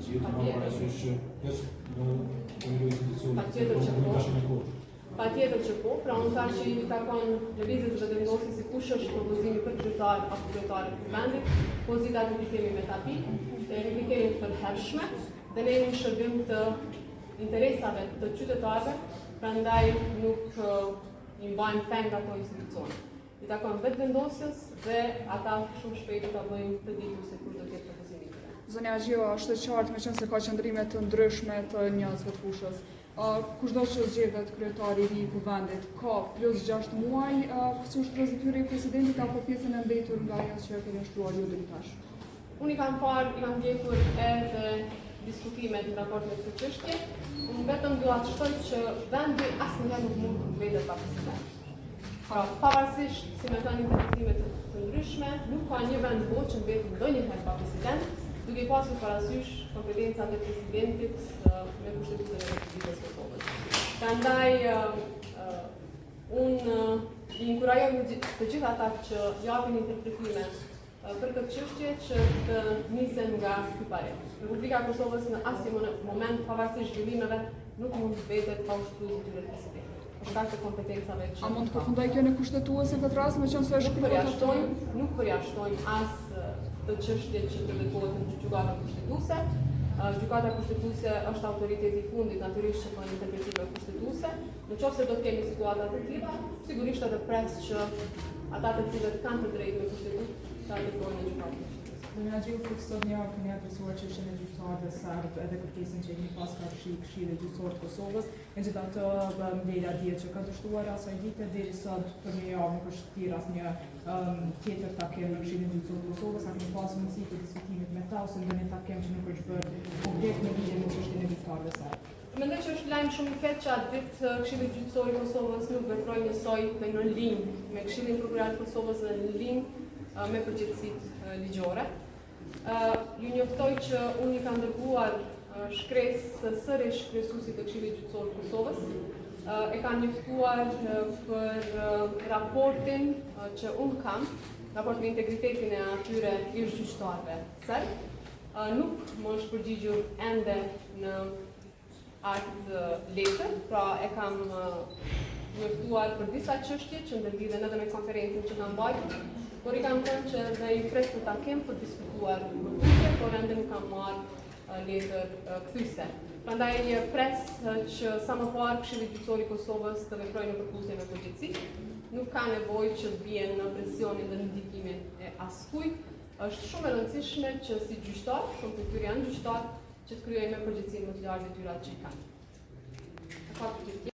Haxhiu, të marrë parasysh që veç në në institucione, Patjetër që po. Patjetër që po, pra unë thash që i takon Lëvizjes Vetëvendosje se kush është propozimi për kryetar apo kryetare të Kuvendit, pozitat nuk i kemi me tapi, dhe nuk i kemi të përhershme, dhe ne jemi në shërbim të interesave të qytetarëve, prandaj nuk i mbajmë peng ato institucione. I takon Vetëvendosjes dhe ata shumë shpejt do ta bëjnë të ditur se kush do të jetë propozimi i tyre. Zonja Haxhiu, është e qartë meqenëse ka qëndrime të ndryshme të njerëzve të fushës. Kushdo që zgjedhet kryetari i ri i Kuvendit, ka plus 6 muaj si ushtrues detyre i presidentit apo pjesën e mbetur nga ajo që e keni ushtruar ju deri tash? Unë i kam parë, i kam ndjekur edhe diskutimet në raport me këtë çështje. Unë vetëm dua të shtoj që vendi asnjëherë nuk mund të mbetet pa president. Pra, pavarësisht, si me thënë, interpretime të, të ndryshme, nuk ka një vend botë që mbetet ndonjëherë pa president, duke i pasur parasysh kompetencat e presidentit me Kushtetutën e Republikës së Kosovës. Prandaj, unë i inkurajoj të gjithë ata që japin interpretime për këtë çështje që të nisen nga ky parim. Republika e Kosovës në asnjë moment pavarësisht zhvillimeve nuk mund të mbetet pa ushtruar detyrën e presidentit. Për shkak të kompetencave që A mund të përfundojë kjo në kushtetuese këtë rast, meqenëse është nuk përjashtojmë, nuk përjashtojmë as këtë çështje që të dërgohet në gjykatën kushtetuese. Gjykata kushtetuese është autoriteti i fundit natyrisht që bën interpretime kushtetuese. Në qoftë se do të kemi situata të tilla, sigurisht edhe pres që ata të cilët kanë të drejtë me kushtetutë ta dërgojnë në gjykatën kushtetuese. Zonja Haxhiu, sot një keni adresuar çështjen e gjyqtarëve serbë edhe kërkesën që e keni pas karshi Këshillit Gjyqësor të Kosovës. Megjithatë, mbledhja dihet që ka dështuar asaj dite deri sot për një javë nuk është thirrë asnjë um, tjetër takim në Këshillin Gjyqësor të Kosovës. A keni pasur mundësi të diskutimit me ta ose ndonjë takim që nuk është bërë publik në lidhje me çështjen e gjyqtarëve serbë? Mendoj që është lajm shumë i keq që atë ditë Këshilli Gjyqësor i Kosovës nuk veproi njësoj dhe në linjë me Këshillin Prokurorial të Kosovës dhe në linjë me përgjegjësitë ligjore. Ju njoftoj që unë i kam dërguar shkresë sërish kryesuesit të Këshillit Gjyqësor të Kosovës. E kam njoftuar për raportin që unë kam, raport me integritetin e atyre ish gjyqtarëve serbë. Nuk më është përgjigjur ende në atë letër, pra e kam njoftuar për disa çështje që ndërlidhen edhe me konferencën që kam mbajtur, por i kam thënë që dhe i pres në takim për diskutuar më tutje, por ende nuk kam marrë letër kthyese. Prandaj pres që sa më parë Këshilli Gjyqësor i Kosovës të veprojë në përputhje me përgjegjësitë. Nuk ka nevojë që të bien në presionin dhe ndikimin e askujt. Është shumë e rëndësishme që si gjyqtar, shumë prej tyre janë gjyqtar, që të kryejnë me përgjegjësinë më të lartë detyrat që i kanë.